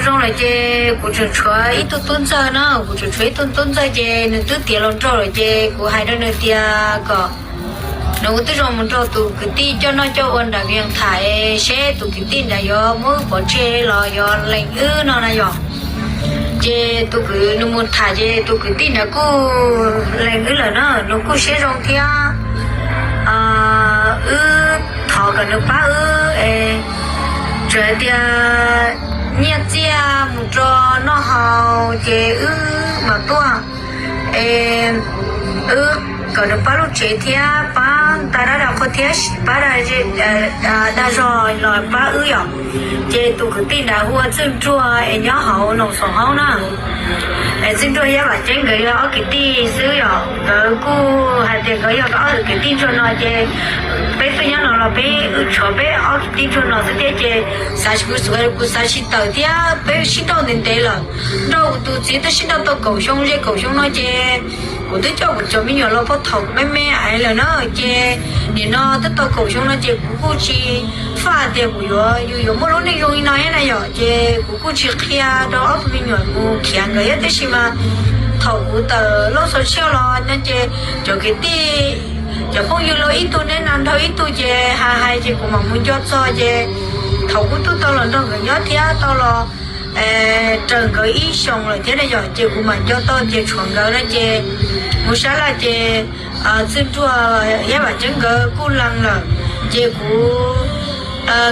zoo lawm ces kuv tseem tshuav ib tug tub ntxawg na, kuv tseem tshuav ib tug tub ntxawg ces nws twb tiav hluas nraug lawm ces kuv hais rau nws tias kom nws ua tib zoo mus nrog tus kwv tij coj noj coj ua nram Vias tham seb tus kwv tij nrad yuav muab wb pov tseg los yuav lees wb no na yom. Ces tus kwv nws mus tham ces tus kwv tij nrad kuj lees wb lawm na, nws kuj siab zoo thiab. Wb thov kom nws pab wb es txawm hais tias nyiaj txiaj mus rau noj haus ces wb mam tuaj. Es wb kom nws pab lub tsev thiab pab nta dab da qhua thiab pab dag zog los pab wb yom. Ces tus kwv tij nrad hu ua Txwj Nruag es nyob hauv Noom Xoom Hoob na. Es Txwj Nruag thiab Vam Ceeb nkawd yog ob kwv tij xwb yom, nkawd kuj hais tias nkawd yog ob kwv tij ntsuag no ces peb tuaj nyob no los peb wb tshuav peb ob kwv tij ntsuag no xwb thiab ces xav, kuv xav tsis tawm thiab peb sib nrauj ntev ntev lawm. Nrauj kuv tus txiv twb sib nrauj tau kaum xyoo, ze kaum xyoo no ces kuv twb coj kuv cov me nyuam los pab thaum me me lawm na. Ces nim no twb tau kaum xyoo no ces kuv kuj tsis faj tias kuv yuav, yus yuav muaj lub neej zoo li no thiab na yom, ces kuv kuj tsis qhia rau ob tug me nyuam mus khiav nkawd thiab. Tab sis mas thaum kuv tawm lauj xov tshiab los no ces cov kwv tij, cov phooj ywg los ib tug neb na nrog ib tug ces hais hais ces kuv mam mus nco txog ces thaum kuv twb tau los nrog nkawd nyob thiab tau los raws nkawd ib xyoos lawm thiab na yom, ces kuv mam nco tau tias tshuav nkawd no ces mus sab laj ces Txwj Nruag thiab Vam Ceeb nkawd kuj lees lawm. Ces kuv,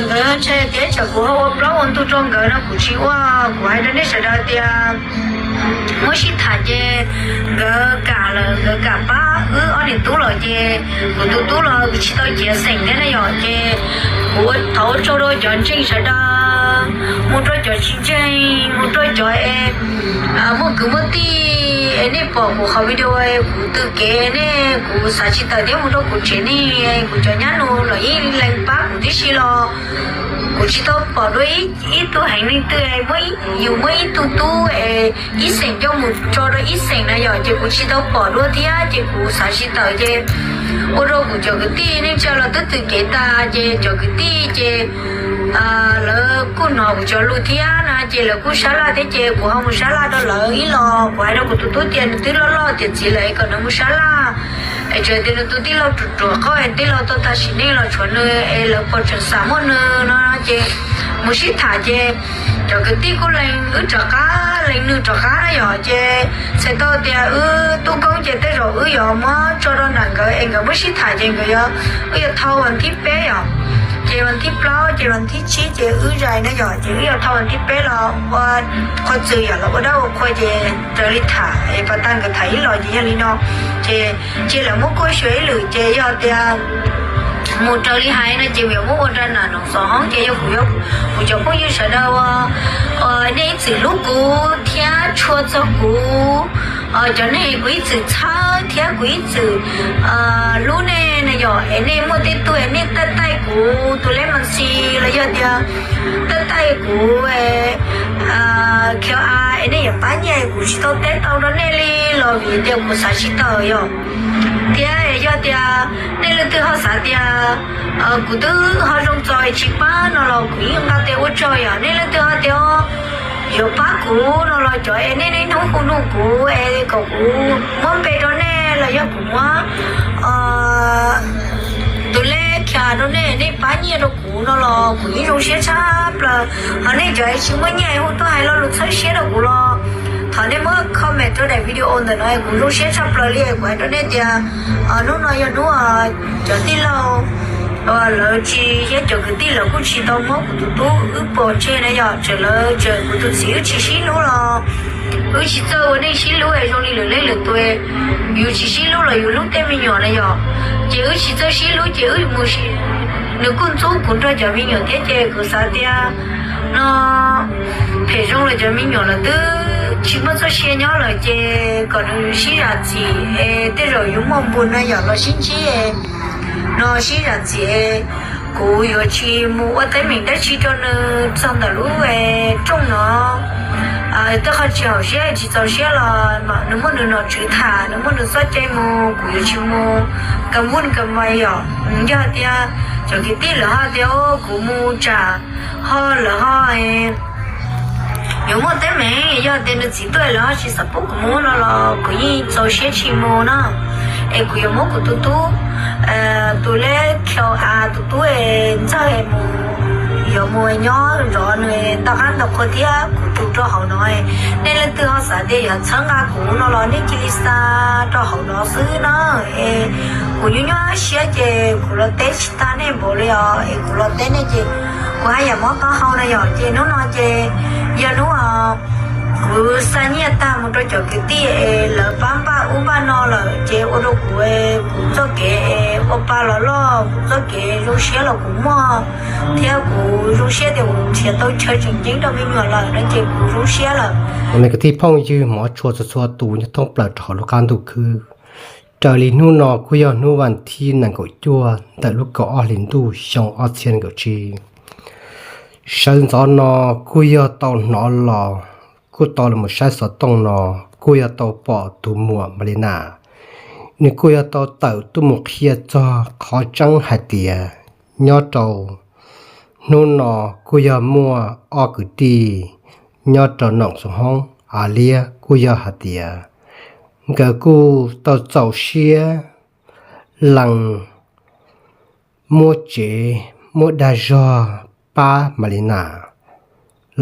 nkawd ntshai tias tsam kuv ho ua plaub ua ntug rau nkawd no kuv tsis ua. Kuv hais rau nej sawv daws tias muab sib tham ces nkawd kam lawm, nkawd kam pab wb ob niam tub lawm ces kuv tus tub los kuv tsis tau ciav xeem thiab na yom, ces kuv thov ua tsaug rau cov ntseeg sawv daws, mus rau cov tsis ntseeg, mus rau cov es muaj kwv muaj tij es nej pom kuv qhov video kuv tw kev nej kuv xav tsis tawm thiab mus rau kuv tsev neeg, kuv cov nyab nus los yeej lees pab kuv tib si los kuv tsis tau pom dua ib tug heev leej twg, yus muaj ib tug tub es ib xeem coj mus tso rau ib xeem na yom, ces kuv tsis tau pom dua thiab ces kuv xav tsis tawm ces ua rau kuv cov kwv tij neej tsa los twb tw kev tas ces cov kwv tij ces lawv kuj hnov kuv cov lus thiab na ces lawv kuj sab laj thiab ces kuv ho mus sab laj rau lawv ib los. Kuv hais rau kuv tus tub tias nws twb loj loj tiav txiv lawm es kom nws mus sab laj es txawm tias nws tus tij laug ruam ruam qhov tij laug tau tag sim neej los tshuav nws es lawv puas tseem xav muaj nws no ces mus sib tham ces cov kwv tij kuj lees wb rov qab, lees nws rov qab na yom, ces txhais tau tias wb tub koob ces tej zaum wb yuav muab tso rau nram nkawd es nkawd muab sib tham ces nkawd yuav, wb yuav thau vas thib peb yom, ces vas thib plaub ces vas thib tsib ces wb zais na yom, ces wb yuav thau vas thib peb los ua qhua txws yom, los ua dab ua qhua ces raws li tham es pas tag nkawd tham ib los ces yog li no. Ces cia lawv muab kuaj xyuas ib lwm ces yog tias mus raws li hais no ces yuav muab ua rau nram Noom Xoom Hoob ces yog kuv, kuv cov phooj ywg sawv daws uas nej ib txwm hlub kuv thiab tshua txog kuv, cov neeg kuv ib txwm txhawb thiab kuv ib txwm hlub nej na yom, es nej muaj tej tug es nej taij taij kuv tus lej mas xi los yog tias taij taij kuv qhia a es nej yuav pab nyiaj kuv tsis tau teb tau rau nej li los vim tias kuv xav tsis tawm yom. Thiab yog tias nej leej twg ho xav tias kuv twb ho zoo txaus tsis pab no los kuv yeej nqa tes ua tsaug yom. Nej leej twg ho tias yuav pab kuv no los cov es nej niaj hnub hu nug kuv es kom kuv muab npe rau nej los yog kuv muab tus lej khia rau nej, nej pab nyiaj rau kuv no los kuv yeej zoo siab tshaj plaws. Ho nej cov tsis muaj nyiaj hu tuaj hais lo lus txhawb siab rau kuv los thov nej muab comment rau daim video ntawm no, kuv zoo siab tshaj plaws li. Kuv hais rau nej tias hnub no yog hnub cov tij laug lawv tsis, thiab cov kwv tij lawv kuj tsis tau muab kuv tus tub wb pov tseg na yom, txawm lawv txawm kuv tus txiv wb tsis sib hlub los wb tsis txawj ua neej sib hlub zoo li lwm leej lwm tus, yus tsis sib hlub los yus hlub tej me nyuam na yom, ces wb tsis txawj sib hlub ces wb mus, nws kuj ntxub kuv nrog cov me nyuam thiab ces kuv xav tias no phem zoo lawm cov me nyuam los twb tsis muaj txoj sia nyob lawm ces kom nws sib zam txim es tej zaum yuav muaj npu na yom los sib ntsib no sib zam txim es kuv yuav tsis mus ua teeb meem dab tsi rau nws txog ntawm lub rooj no. Tej qhov tsis haum siab tsis txaus siab los nws muaj nws nom tswv tham, nws muaj nws txoj cai mus, kuv yuav tsis mus ka npuj ka mai yom. Yog tias cov kwv tij lawv ho tias kuv mus tsam ho lawv ho Yuav muaj teeb meem, yog tias nws txiv tuaj lawv ho tsis xav pub kuv mus no los kuv yeej txaus siab tsis mus no. Es kuv yuav muab kuv tus tub, tus leb khau av tus tub ntxawg mus, yuav mus nyob nrog nws tau qab ntau qhua thiab kuv tus rau hauv no. Nej leej twg ho xav tias yuav txhawb nqa kuv no los nej cia li xa rau hauv no xwb no. Es kuv nyuaj nyuaj siab ces kuv los teb tsis tag nej npaum li os. Es kuv los teb nej ces kuv haj yam mob taub hau na yom. Ces hnub no ces yog hnub kuv xa nyiaj tag mus rau cov kwv tij es lawv pab npaj ub npaj no lawm ces ua rau kuv, kuv txoj kev ua pa los loj, kuv txoj kev zoo siab los kuv muaj, thiab kuv zoo siab tias kuv nrhiav tau chaw tseem ceeb rau me nyuam lawm no ces kuv zoo siab lawm. Cov me kwv tij phooj ywg hmov tshua txhua txhua tus nyob thoob plaws rau hauv lub qab ntuj khwb, raws li hnub no kuj yog hnub vas thib nees nkaum cuaj ntawm lub kaum ob hlis ntuj xyoo ob txhiab nees nkaum tsib. Sawv ntxov no kuj yog tau hnov los, kuj tau los mus saib xov tooj no, kuj yog tau pom tus muam Malina, nws kuj yog tau tawm tuaj mus qhia txog qhov tseeb hais tias nyob rau hnub no kuj yog muaj ob kwv tij nyob rau Noom Xoom Hoob, av liab kuj yog hais tias nkawd kuj tau txaus siab lees muab tsev muab dag zog pab Malina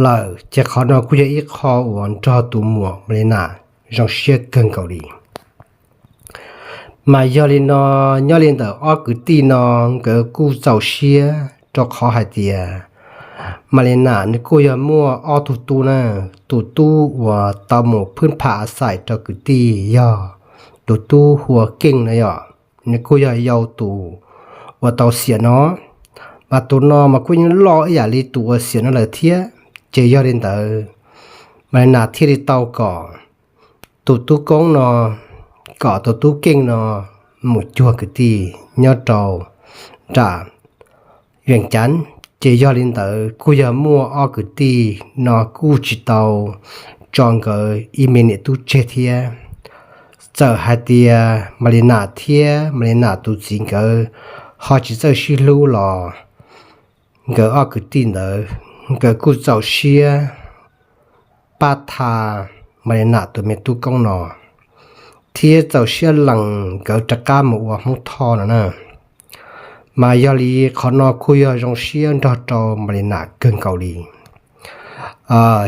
lawm, ces qhov no kuj yog ib qho uas nrog tus muam Malina zoo siab kawg nkaus li. Mas yog li no, nyob li ntawm ob kwv tij no, nkawd kuj txaus siab rau qhov hais tias Malina nws kuj yog muaj ob tug tub na. Tus tub uas tau mus phwb pha a xais rau kwv tij yog tus tub hu ua Keej no yom, nws kuj yog yau tus uas tau xiam no. Mas tus no mas kuj yeej loj ib yam li tus uas xiam no lawm thiab. Ces yog li ntawd, Malina thiaj li tau kom tus tub Koob no, kom tus tub Keej no mus cuag kwv tij nyob rau nram Veem Cav. Ces yog li ntawd kuj yog muaj ob kwv tij no kuj tsis tau tso nkawd ib me niam tub tseg thiab. Txawm hais tias Malina thiab Malina tus txiv nkawd ho tsis txawj sib hlub los nkawd ob kwv tij ntawd, nkawd kuj txaus siab pab tha Malina tus me tub Koob no, thiab txaus siab lees nkawd rov qab mus ua Hmoob Thoj no na. Mas yog li qhov no kuj yog zoo siab nrog rau Malina kawg nkaus li.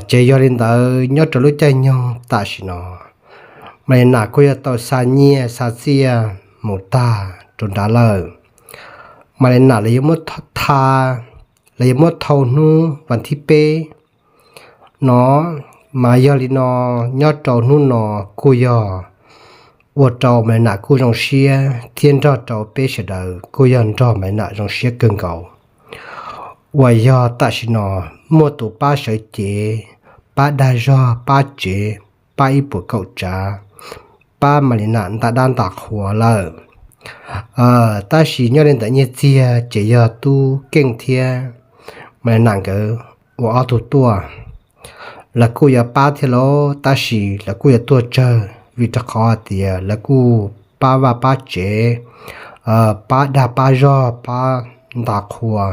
Ces yog li ntawd nyob rau lub caij nyoog tam sim no, Malina kuj yog tau xa nyiaj xa txiaj mus tag rau nrad lawm. Malina lawv yuav muab tha, lawv yuav muab thau hnub vas thib peb no. Mas yog li no, nyob rau hnub no kuj yog ua rau Malina kuj zoo siab thiab nrog rau peb sawv daws kuj yog nrog Malina zoo siab kawg nkaus. Uas yog tam sim no muaj tus pab sawv cev, pab dag zog, pab tsev, pab ib puas kaum tsav, pab Malina nta dab nta qhua lawm. Tab sis nyob li ntawm nyiaj txiag ces yog tub Keej thiab Malina nkawd ua ob tug tuaj. Lawv kuj yuav pab thiab lauj, tab sis lawv kuj yuav tuaj tsawg, vim rau qhov hais tias lawv kuj pab vaj pab tsev, pab dag pab zog, pab nta qhua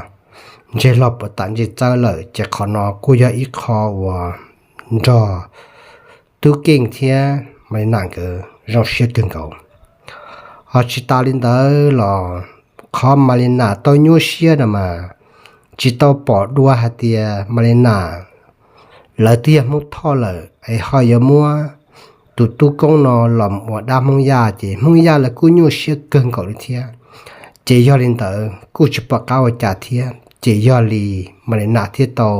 ntseg log puas tam ntsej txawb lawm, ces qhov no kuj yog ib qho uas nrog tub Keej thiab Malina nkawd zoo siab kawg nkaus. Ho tsis tas li ntawd los qhov Malina tau nyuaj siab no mas tsis tau pom dua hais tias Malina lawv twb yog Hmoob Thoj lawm es ho yuav muab tus tub Koob no los ua dab Hmoob Yaj, ces Hmoob Yaj lawv kuj nyuaj siab kawg nkaus li thiab. Ces yog li ntawd kuj tsis pom qab ua cas thiab, ces yog li Malina thiaj tau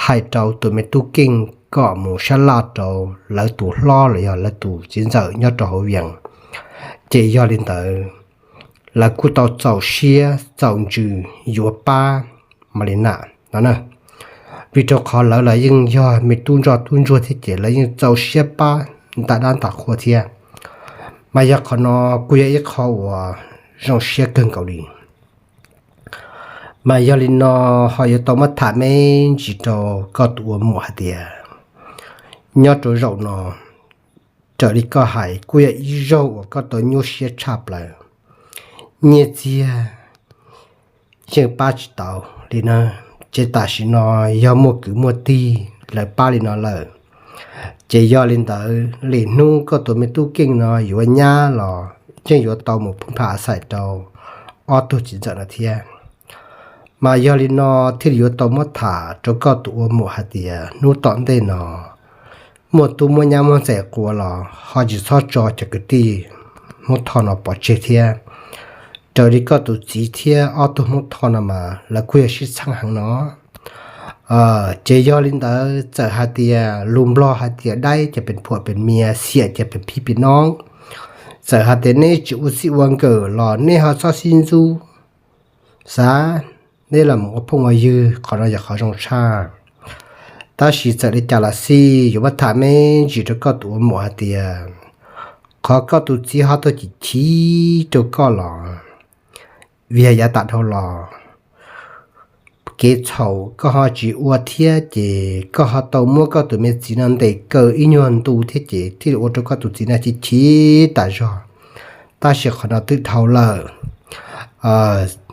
hais rau tus me tub Keej kom mus sab laj rau lawv tus hlob los yog lawv tus txiv ntxawm nyob rau hauv Vias. Ces yog li ntawd lawv kuj tau txaus siab txaus ntsws yuav pab Malina no na, vim rau qhov lawv los yeej yog me tub ntsoj tub ntsuag thiab ces lawv yeej txaus siab pab nta dab nta qhua thiab. Mas yog qhov no kuj yog ib qho uas zoo siab kawg nkaus li. Mas yog li no ho yuav tau muab tham me ntsis rau koj tus ua muam hais tias nyob rau zaum no, raws li koj hais kuj yog ib zaug uas koj tau nyuaj siab tshaj plaws. Nyiaj txiag yeej pab tsis tau li na, ces tam sim no yog muaj kwv muaj tij lawv pab li no lawm. Ces yog li ntawd lwm hnub koj tus me tub Keej no yuav nyab los yeej yuav tau mus phooj pha xais rau ob tug txiv ntxawm no thiab. Mas yog li no thiaj li yuav tau muab tham rau koj tus ua muam hais tias hnub tom ntej no muaj tub muaj nyab muaj ntxhais quas los ho tsis txhob tso cov kwv tij Hmoob Thoj no pov tseg thiab. Raws li koj tus txiv thiab ob tug Hmoob Thoj no mas lawv kuj yog sib txheeb heev no. Ces yog li ntawd txawm hais tias lus Nplog hais tias daib ces pes phuam pes mias, xiam ces pes phij pes noob. Txawm hais tias neb tsis ua txij ua nkawm los nej ho txhob sib ntxub, xav neb los mus ua phooj ua ywg, qhov no yog qhov zoo tshaj. Tab sis txawm li cas los xij yuav muab tham me ntsis rau koj tus ua muam hais tias qhov koj tus txiv ho tuaj chim chim rau koj los vim yog yav tas dhau los kev txhaum koj ho tsis ua thiab ces koj ho tau muab koj tus me txiv no ntes kaw ib nyuag ntu thiab ces thiaj li ua rau koj tus txiv no chim chim tas zog. Tab sis qhov no twb dhau lawm.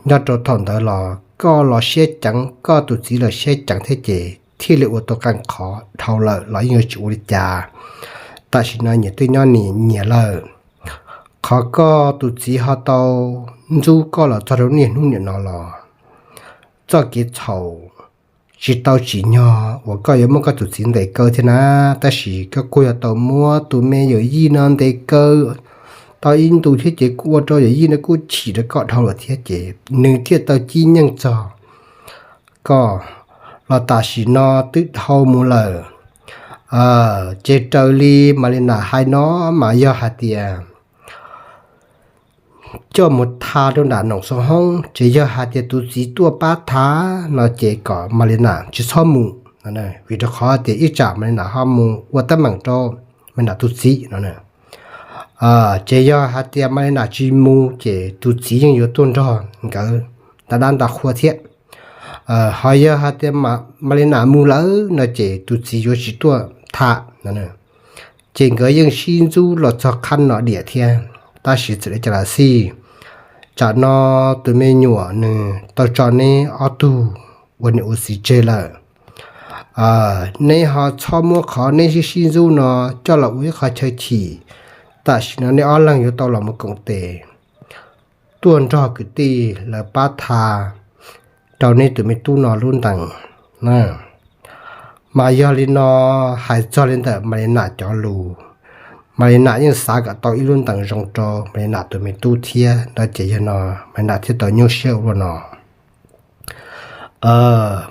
Nyob rau thaum ntawd los koj los siab ceev, koj tus txiv los siab ceev thiab ces thiaj li ua tau qee qhov dhau lawm los yeej yuav tsis ua li cas. Tam sim no nyias twb nyob nyias lawm. Qhov koj tus txiv ho tau ntxub koj los txog rau niaj hnub niam no los txoj kev txhaum tsis tau tsim nyog uas koj yuav muab koj tus txiv ntes kaw thiab na, tab sis koj kuj yog tau muab tus me yawm yij no ntes kaw tau ib ntu thiab ces kuj ua rau yawm yij no kuj chim rau koj dhau lawm thiab ces nws thiaj tau cib nyeej txog koj los tam sim no twb dhau mus lawm. Ces raws li Malina hais no mas yog hais tias coj mus tha rau nram Noom Xoo Hoob, ces yog hais tias tus txiv tuaj pab tha no ces kom Malina tsis txhob mus, vim rau qhov tias ib tsam Malina ho mus ua teeb meem rau Malina tus txiv no. Ces yog hais tias Malina tsis mus ces tus txiv yeej yuav tuaj nrog nkawd nta dab nta qhua thiab. Ho yog hais tias Malina mus lawm no ces tus txiv yuav tsis tuaj tham no. Ces nkawd yeej sib ntxub los txog qhab no diam thiab. Tab sis txawm li cas los xij, tsam no tus me nyuam nws tau tso neb ob tug ua niam ua txiv tseg lawm. Neb ho txhob muab qhov neb sib sib ntxub no coj los ua ib qho chaw chim. Tam sim no neb ob leeg yuav tau los mus koom tes tuaj nrog kwv tij lawv pab tha rau neb tus me tub no lub ntees. Mas yog li no, hais txog li ntawm Malina cov lus, Malina yeej xav kom tau ib lub ntees zoo rau Malina tus me tub thiab no ces yog no Malina thiaj tau nyuaj siab ua luaj no.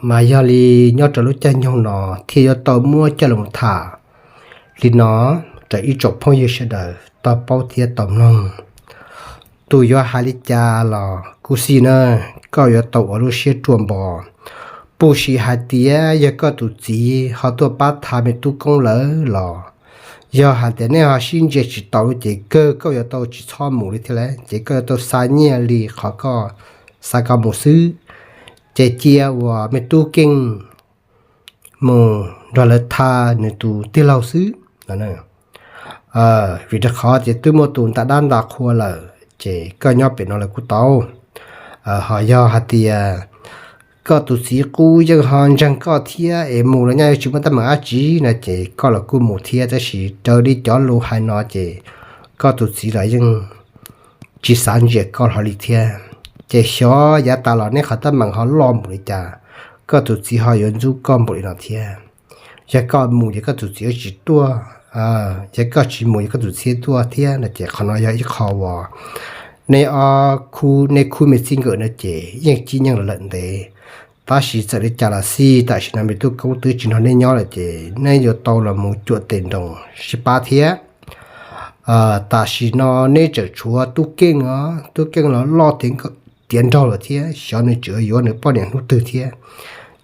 Mas yog li nyob rau lub caij nyoog no thiaj yuav tau muab coj los tham li no rau ib tsoom phooj ywg sawv daws tau paub thiab tau mloog. Tus yuav hais li cas los kuj xij na, koj yuav tau ua lub siab ruaj npo. Puj sim hais tias yog koj tus txiv ho tuaj pab tha me tub Koob lawm los yog hais tias nej ho sib ntsia tsis tau ces kawg koj yuav tau tsis txhob mus li thiab lauj, ces koj yuav tau xa nyiaj li qhov koj xav kom mus xwb. Ces cia uas me tub Keej mus nrog lawv tha nws tus tij laug xwb no. Vim rau qhov tias twb muaj tus nta dab nta qhua lawm ces koj nyob pem no lawv kuj tau. Ho yog hais tias koj tus txiv qub yeej ho ntseeg koj thiab es mus los nyaj yuav tsis muaj teeb meem dab tsi no ces koj los kuj mus thiab, tab sis raws li cov lus hais no ces koj tus txiv los yeej tsis xav ntsia koj hlo li thiab. Ces xyov yav tas los neb qhov teeb meem ho loj npaum li cas, koj tus txiv ho yuav ntxub koj npaum li no thiab. Yog koj mus ces koj tus txiv yuav tsis tuaj, yog koj tsis mus ces koj tus txiv tuaj thiab no ces qhov no yog ib qho uas neb ob khub, neb khub me txij nkawm no ces yeej cib nyeej los lawm ntev. Tab sis txawm li cas los xij tam sim no me tub Koob twb tsis nrog neb nyob lawm ces neb yuav tau los mus cuam tes nroos sib pab thiab. Tam sim no neb tseem tshuav tub Keej os, tub Keej los loj tiav nraug lawm thiab, xyov nws tseem yuav nws poj niam hnub twg thiab.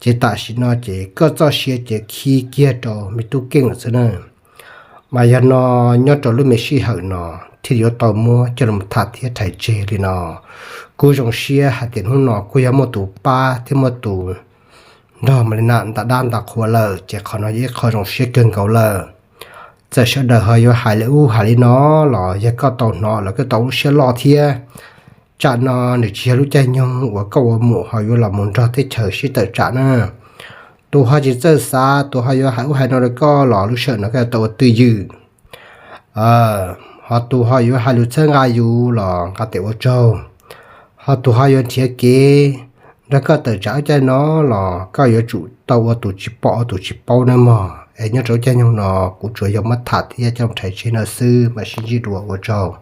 Ces tam sim no ces koj txoj sia ces khi kiag rau me tub Keej lawm xwb na. Mas yog no nyob rau lub me sij hawm no thiaj yuav tau muab coj los tham thiab rhais tseg li no. Kuj zoo siab hais tias hnub no kuj yog muaj tus pab thiab muaj tus nrog Malina nta dab nta qhua lawm ces qhov no yog ib qho zoo siab kawg nkaus lawm. Txawm sawv daws ho yuav hais li ub hais li no los yog koj tau hnov los koj tau lub siab loj thiab. Tsam no nws tsis yog lub caij nyoog uas koj ua muam ho yuav los mus nrog teb chaws sib tawm tsam na. Tus ho tsis txawj xav, tus ho yuav hais ub hais no rau koj los lub sij hawm no koj yuav tau ua twj ywm. Ho tus ho yuav hais lus txhawb nqa yus los nqa tes ua tsaug. Ho tus ho yuav nrhiav kev nrog koj tawm tsam ub caij no los koj yuav tsum tau ua tus tsis pom ua tus tsis paub nawb mog. Es nyob rau ub caij nyoog no kuv tsuas yog muab tham thiab coj rhais tseg no xwb, mam sib ntsib dua, ua tsaug.